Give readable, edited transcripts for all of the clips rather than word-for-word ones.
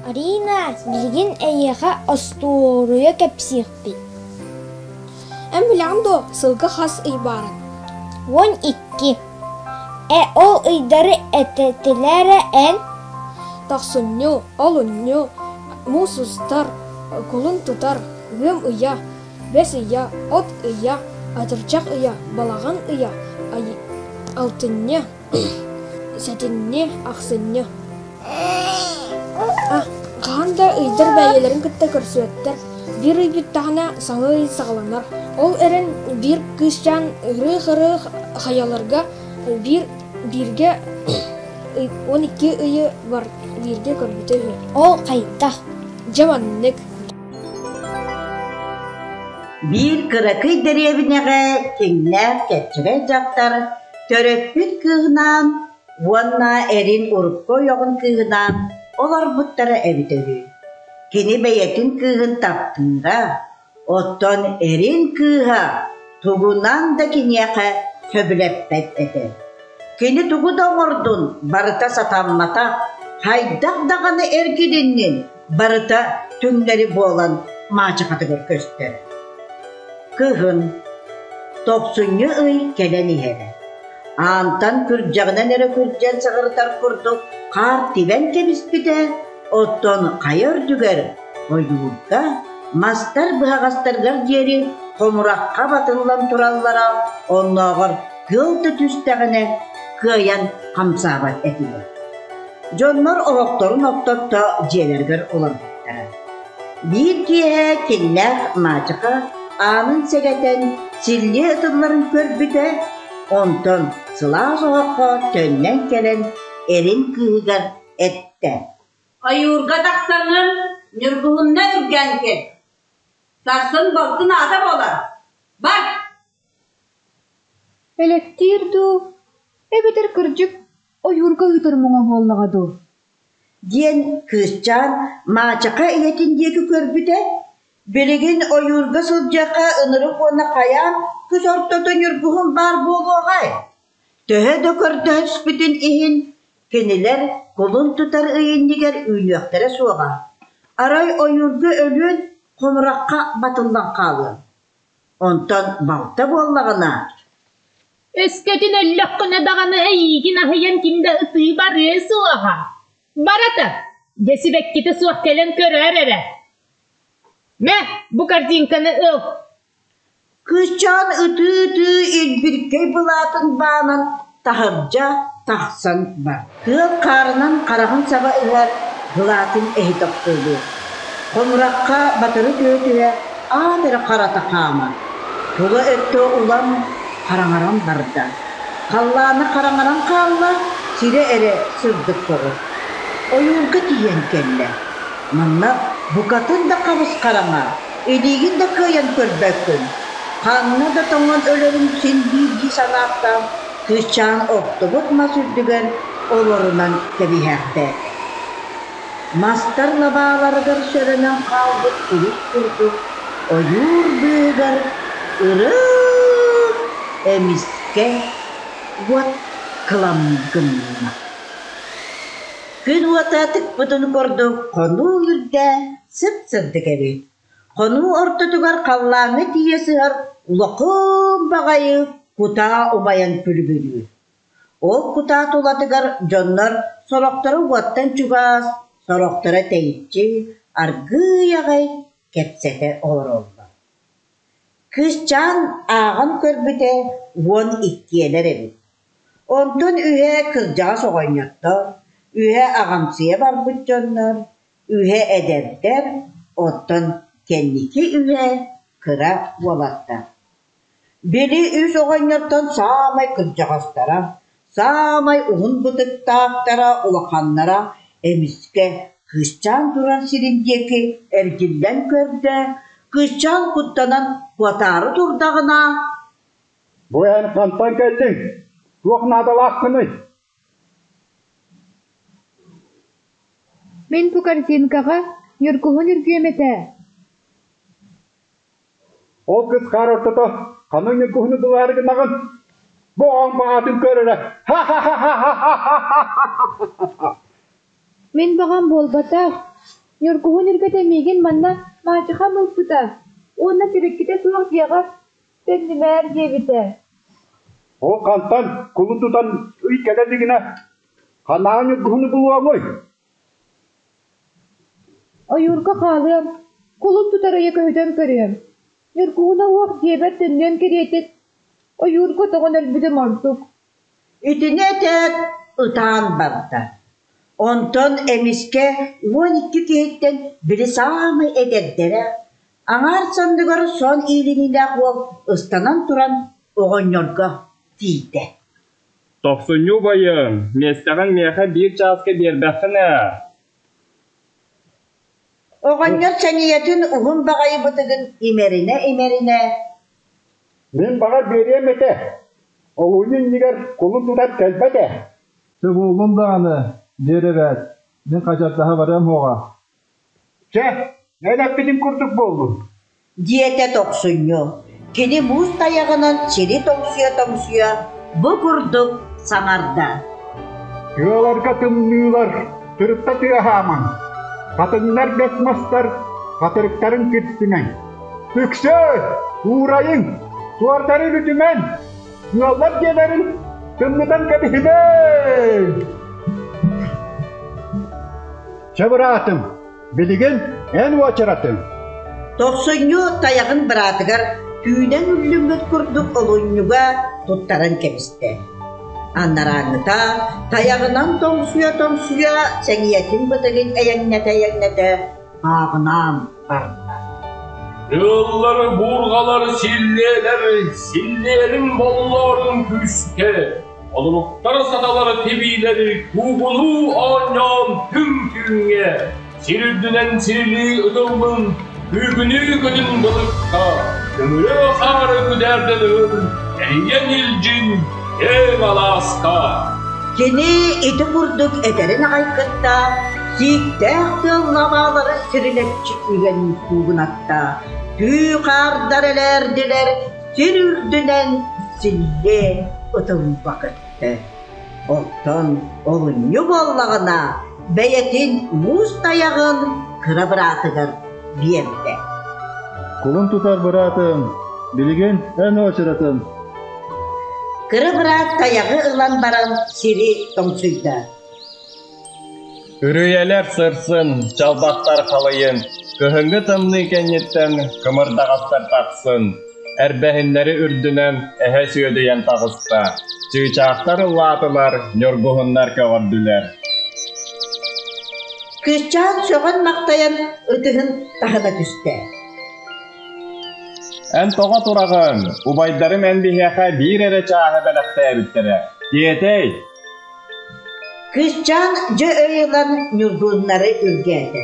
Арина, билигин эйиэхэ остуоруйа кэпсиэхпит. Эн билэҕин дуо, сылга хас ый баарын? 12. Э, ол ыйдары этэтилэр эн? Тохсунньу, олунньу, муус устар, кулун тутар, ыам ыйа, бэс ыйа, от ыйа, атырдьах ыйа, балаҕан ыйа, алтынньы, сэтинньи, ахсынньы. Хаһан да ыйдар бэйэлэрин кытта көрсүөттэр. Биир ый бүттэҕинэ саҥа ый саҕаланар. Ол эрэн биир кыысчаан ырыы-ырыы хайаларга биир бииргэ 12 ыйы бар бииргэ көрбүтэ үһү. Ол хайдах? Дьэ маннык. Биир кыракый дэриэбинэҕэ киҥнээх кэччэгэй дьахтар төрөппүт кыыһынаан уонна эрин урукку ойоҕун кыыһынаан олорбуттара эбитэ үһү. Кини бэйэтин кыыһын таптыыра, оттон эрин кыыһа тугунан да киниэхэ сөбүлэппэт этэ. Кини тугу да оҥордун барыта сатамматах, хайдах даҕаны эргилиннин барыта түҥнэри буолан маачахатыгар көстөр. Кыһын тохсунньу ый кэлэн иһэрэ. Аантан күрдьэҕинэн эрэ күрдьэн саҕырытар курдук хаар тибэн кэбиспитэ, оттон хайа үрдүгэр ойуурга мастар быһаҕастарыгар диэри хомурахха батыллан тураллара оннооҕор тыал да түстэҕинэ кыайан хамсаабат этилэр. Дьоннор оһохторун оттотто дьиэлэригэр олорбуттара. Биир киэһэ кинилээх маачаха аанын сэгэтэн силлиэ ытылларын көрбүтэ, онтон сылаас оһоххо төннөн кэлэн эрин кыыһыгар эттэ: «Ойуурга тахсаҥҥын ньургуһунна үргээн кэл. Сарсын балтын аата буолар. Бар!» Элэктиир дуу, эбэтэр кырдьык ойуурга ыытар муҥа буоллаҕа дуу диэн кыысчаан маачаха ийэтин диэки көрбүтэ, билигин ойуурга сылдьыахха ынырык уонна хайаан кыс ортото ньургуһун баар буолуоҕай? Төһө да көрдөһүспүтүн иһин, кинилэр кулун тутар ыйынньыгар үүнүөхтэрэ суоҕа. Арай ойуурга өлүөн хомурахха батыллан хаалыан. Онтон балта буоллаҕына Өскөтүн өллөххүнэ даҕаны эйиигин аһыйан ким да ытыы барыа суоҕа. Барата, дьэ сибэккитэ суох кэлэн көрөөр эрэ. Мэ, бу корзинканы ыл. Кыысчаан ытыы-ытыы илбиркэй былаатын баанан таһырдьа тахсан бар. Тыал хаарынан хараҕын саба ыһар былаатын эһитэ охсуолуур. Хомурахха батары түһэ-түһэ аат эрэ харата хаамар. Тула өттө улам хараҥаран барда. Халлаана хараҥаран хаалла, сирэ эрэ сырдык соҕус. Ойуурга тиийэн кэллэ. Манна букатын да хабыс-хараҥа, илиигин да кыайан көрбөккүн. Ханна да тоҥон өлөрүм син биир дии санаахтаан, кыысчаан охтубут мас үрдүгэр олорунан кэбиһээхтээтэ. Мастар лабааларыгар сөрөнөн хаалбыт кулус курдук ойуур быыһыгар ырыых эмискэ уот кылам гынна. Күн уота тыкпытын курдук хонуу үрдэ сып-сырдык эбит. Хонуу ортотугар халлааҥҥа тиийэ сыһар улахан баҕайы кутаа умайан күлүбүрүүр. Ол кутаа тулатыгар дьоннор сорохторо уоттан чугас, сорохторо тэйиччи аргыый аҕай кэпсэтэ олороллор. Кыысчаан ааҕан көрбүтэ 12-лэр эбит. Онтон үһэ кырдьаҕас оҕонньоттор, үһэ аҕамсыйа барбыт дьоннор, үһэ эдэрдэр, оттон кэнники үһэ кыра уолаттар. Били үс оҕонньортон саамай кырдьаҕастара, саамай уһун бытыктаахтара, улаханнара эмискэ кыысчаан турар сирин диэки эргиллэн көрдө, кыысчаан куттанан куотаары турдаҕына «Бу эн хантан кэллиҥ? Туох наадалааххыный?» Мин бу корзинкаҕа ньургуһун үргүөм этэ Ол кыс хаар ортото ханнык ньургуһуну булаары гынаҕын? Бу оҕоҥ баҕатын көр эрэ! Ха-ха-ха-ха-ха-ха-ха! Мин баҕам буолбатах, Ньургуһун үргэтэ миигин манна маачахам ылбыта уонна сибэккитэ суох дьиэҕэр төннүмээр диэбитэ. Ол хантан кулун тутан ый кэлэ илигинэ ханааҕы ньургуһуну булуоҥуй? Ойуурга хаалыам, кулун тутар ыйы көһүтэн көрүөм. Ньургуһуна уох дьиэбэр төннүөн кэриэтин ойуурга тоҕон өлбүтүм ордук. Итини этээт, ытаан барда. Онтон эмискэ 12 киһиттэн били саамай эдэрдэрэ, аҥаар санныгар сон иилиниилээх уол ыстанан туран оҕонньорго тиийдэ. Тохсунньу убайым, миэстэҕин миэхэ биир чааска биэрбэххин ээ. Оҕонньор сэҥийэтин уһун баҕайы бытыгын имэринэ-имэринэ Мин баҕар биэриэм этэ, олунньу иннигэр кулун тутар кэлбэт ээ. Чэ буоллун даҕаны, диэр эбээт, мин хачардаһа барыам суоҕа. Чэ, эн эппитиҥ курдук буоллун. Диэтэ тохсунньу. Кини муус тайаҕынан сири тоҥсуйа-тоҥсуйа бу курдук саҥарда. Тыаларга тымныылар, тырытта тыаһаамаҥ, хатыҥнар бэс мастар хатырыктарын киртимэҥ. Үксэ, уурайыҥ, суордары бүтүмэҥ, ыаллар дьиэлэрин тымнытан кэбиһимэҥ! Чэ, быраатым, билигин эн уочаратыҥ. Тохсунньу тайаҕын быраатыгар түүнэн үллүммүт курдук олунньуга туттаран кэбистэ. Анарааҥҥыта тайаҕынан тоҥсуйа-тоҥсуйа сэҥийэтин бытыгын эйэҥнэтэ-эйэҥнэтэ ааҕынаан барда. Ыаллары буурҕалар силлиэлэр, силлиэрин боллоорун күүскэ, Олуруктар саталары тибиилэри куугунуу оонньоон түҥ түүҥҥэ, сир үрдүнэн сирилии ытыллын, күүгүнүү көтүн былыкка, көмүрүө хаары күдээрдэн ыһын, эрийэн илдьин киэҥ алааска. Кини ити курдук этэрин аҕай кытта сииктээх тыал лабаалары сирилэччи үгэн куугунатта, түү хаардар элээрдилэр, сир үрдүнэн силлиэ ытылла көттө. Оттон олунньу буоллаҕына бэйэтин муус тайаҕын кыра быраатыгар биэрдэ. Кулун тутар быраатым, билигин эн уочаратын. Кыра быраат тайаҕы ылан баран сири тоҥсуйда. Үрүйэлэр сырсын, чалбахтар халыйын, кыһыҥҥы тымныы кэнниттэн кымырдаҕастар тахсын, эрбэһиннэри үрдүнэн эһэ сүөдүйэн таҕыста, чыычаахтар ыллаатылар, ньургуһуннар көҕөрдүлэр. Кыысчаан сөҕөн-махтайан ытыһын таһына түстэ. Эн тоҕо тураҕын? Убайдарым эн биһиэхэ биир эрэ чааһы бэлэхтээбиттэрэ. Тиэтэй! Кыысчаан дьэ өй ылан ньургуһуннары үргээтэ.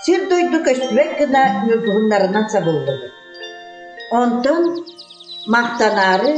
Сир-дойду көстүбэт гына ньургуһуннарынан сабыллыбыт. Онтон махтанаары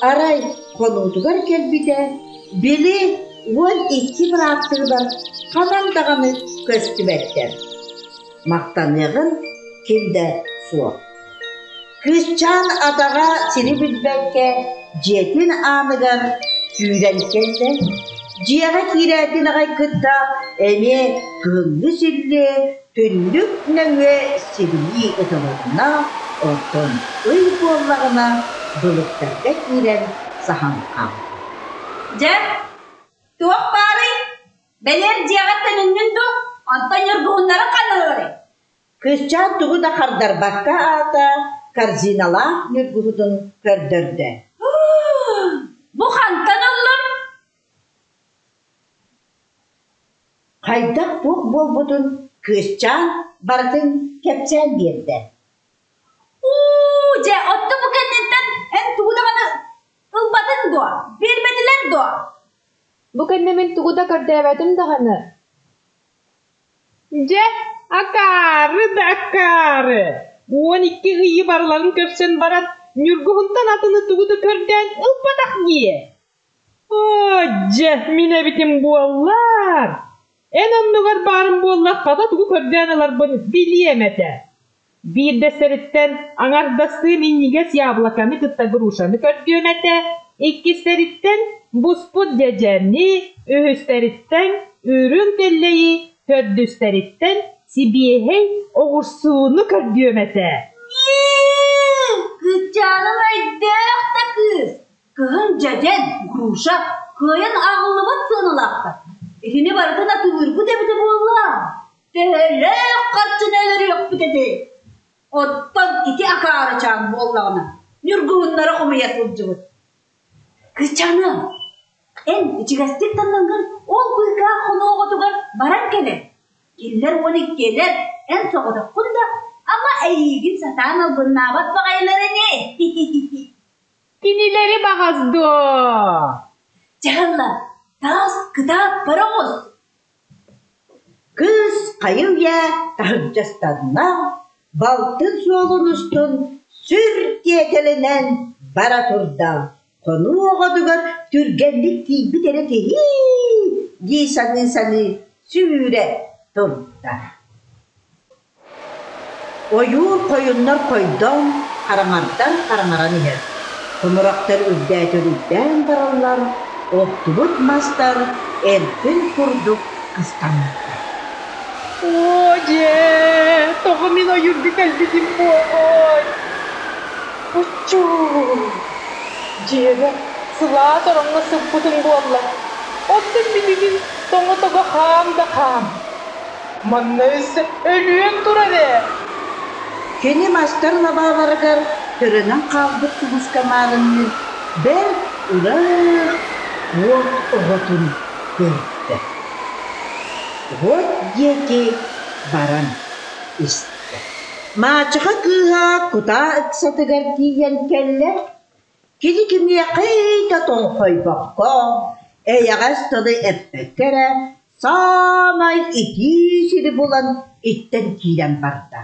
арай хонуутугар кэлбитэ, били 12 бырааттыылар ханан даҕаны көстүбэттэр. Махтаныаҕын ким да суох. Кыысчаан атаҕа сири билбэккэ дьиэтин ааныгар сүүрэн кэллэ. Дьиэҕэ киирээтин аҕай кытта эмиэ кыһыҥҥы силлиэ түннүк нөҥүө сибилии ытылынна, оттон ый буоллаҕына былыттарга киирэн саһан хаалла. Дьэ, туох баарый? Бэлиэр дьиэҕэр төнүннүн дуу, онтон ньургуһуннары ханна ыларый? Кыысчаан тугу да хардарбакка аата корзиналаах ньургуһутун көрдөрдө. Бу хантан ыллым? Хайдах туох буолбутун кыысчаан барытын кэпсээн биэрдэ. Уу, дьэ, оттон бу кэнниттэн эн тугу даҕаны ылбатын дуо? Биэрбэтилэр дуо? Бу кэннэ мин тугу да көрдөөбөтүм даҕаны. Дьэ, акаары да акаары! 12 ыйы барыларын көрсөн баран, Ньургуһунтан атыны тугу да көрдөөн ылбатах дии. Оо, дьэ, мин эбитим буоллар! Эн оннугар баарым буоллар хата тугу көрдөөн ыларбын билиэм этэ. Биирдэстэриттэн аҥардастыы минньигэс яблоканы кытта грушаны көрдүөм этэ, иккистэриттэн буспут дьэдьэни, үһүстэриттэн үрүҥ тэллэйи. Төрдүстэриттэн сибиэһэй оҕурсууну көрдүөм этэ. Кыычааным өйдөөх да кыыс! Кыһын дьэдьэн, груша кыайан аҕыллыбат сыаналаахтар. Итини барытын атыылыырбыт эбитэ буолла. Төһөлөөх харчыны өлөрүөхпүт этэй? Оттон ити акаарычаан буоллаҕына, ньургуһуннары хомуйа сылдьыбыт. Кыычааным, эн ичигэстик таҥнаҥҥын ол быыкаа хонуоҕутугар баран кэлэ. Кинилэр уон иккиэлэр, эн соҕотоххун да, ама эйиигин сатаан албыннаабат баҕайылар ини. Кинилэри баҕас дуо? Дьаһалла, таас кытаат бара оҕус. Кыыс хайы-үйэ таһырдьастанна, балтын суолун устун сүр тиэтэлинэн бара турда. Хонуу оҕотугар түргэнник тиийбит эрэ киһи дии саныы-саныы сүүрэ турда. Ойуур хойуннар хойдон, хараҥардар хараҥаран иһэр. Тумурахтар үрдээтэр үрдээн бараллар, охтубут мастар эркин курдук кыстаммыттар. Оо дьэ, тоҕо мин ойуурга кэлбитим буолуой? Оччоо, дьиэбэр сылаас ороҥҥо сыппытым буолла. Оттон билигин тоҥо-того хаам да хаам. Манна өссө өлүөм турар ээ. Кини мастар лабааларыгар төрөнөн хаалбыт сулуска маарынныыр бэрт ыраах уот оҕотун көрдө. Уот диэки баран истэ. Маачаха кыыһа кутаа ыксатыгар тиийэн кэллэ Кини кимиэхэ да тоҥхойбокко, эйэҕэс тылы эппэккэ эрэ, саамай итии сири булан иттэн киирэн барда.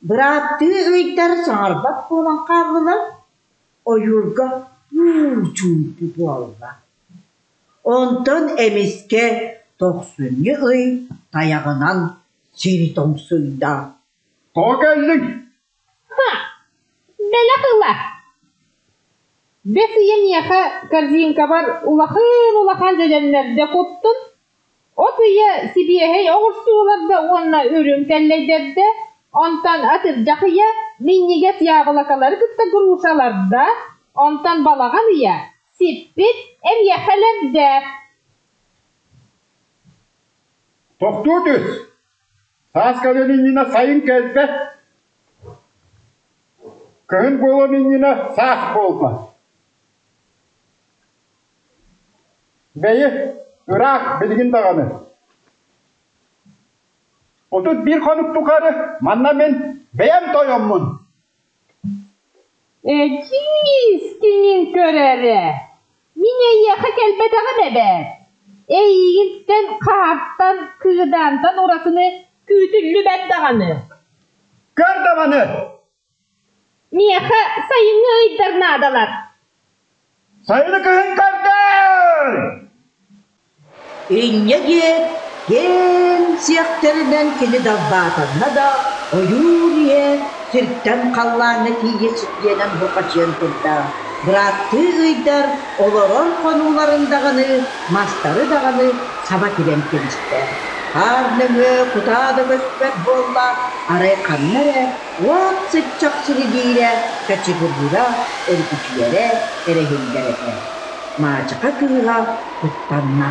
Бырааттыы ыйдар саҥарбат буолан хааллылар, ойуурга уу чуумпу буолла. Онтон эмискэ тохсунньу ый тайаҕынан сири тоҥсуйда. Тоҕо кэллиҥ? Ха! Бэлэх ыла! Бэс ыйа миэхэ корзинкабар улахан-улахан дьэдьэннэрдэ куттун, от ыйа сибиэһэй оҕурсууларда уонна үрүҥ тэллэйдэрдэ, онтон атырдьах ыйа минньигэс яблокалары кытта грушаларда, онтон балаҕан ыйа сиппит эриэхэлэрдэ. Тохтуу түс! Саас кэлэн иннинэ сайын кэлбэт, кыһын буолан иннинэ саас буолбат. Бэйи, ыраах билигин даҕаны. 31 хонук тухары манна мин бэйэм тойоммун. Эдьиис кинин көрөрө, мин эйиэхэ кэлбэтэҕим эбээт. Эйиигиттэн хаартан, кыыдаантан уратыны күүтүллүбэт даҕаны. Көр даҕаны! Миэхэ сайыҥҥы ыйдар наадалар. Сайыны кыһын көрдөр! Инньэ диэт, киэҥ сиэхтэринэн кини далбаатанна да, ойуур иһэ сиртэн халлааҥҥа тиийэ сирдиэнэн бурҕачыйан турда. Бырааттыы ыйдар олорор хонууларын даҕаны, мастары даҕаны саба тибэн кэбистэ. Хаар нөҥүө кутаа да көспөт буолла, арай ханна эрэ уот сыччах сирилиирэ, качыгырыыра, өрүкүчүйэрэ эрэ иһиллэр этэ. Маачаха кыыһа куттанна.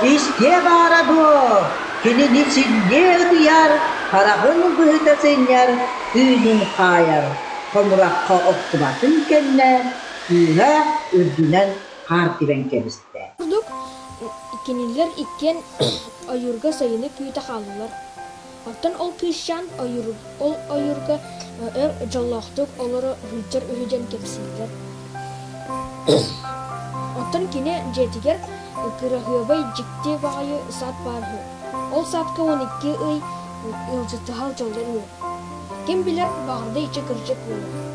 Истиэ баара дуо, кинини силлиэ ытыйар, хараҕын быһыта сынньар, тыынын хаайар, хомурахха охтубатын кэннэ кыыһа үрдүнэн хаар тибэн кэбистэ. Курдук кинилэр иккиэн ойуурга сайыны күүтэ хааллылар. Оттон ол кыысчаан ойуур, ол ойуурга өр дьоллоохтук олоро сылдьар үһү диэн кэпсииллэр. Оттон кини дьиэтигэр кыраһыабай дьикти баҕайы сад баар үһү. Ол садка 12 ый ыалдьыттаһал дьоллор үһү. Ким билэр, баҕарда иччи кырдьык буолуо.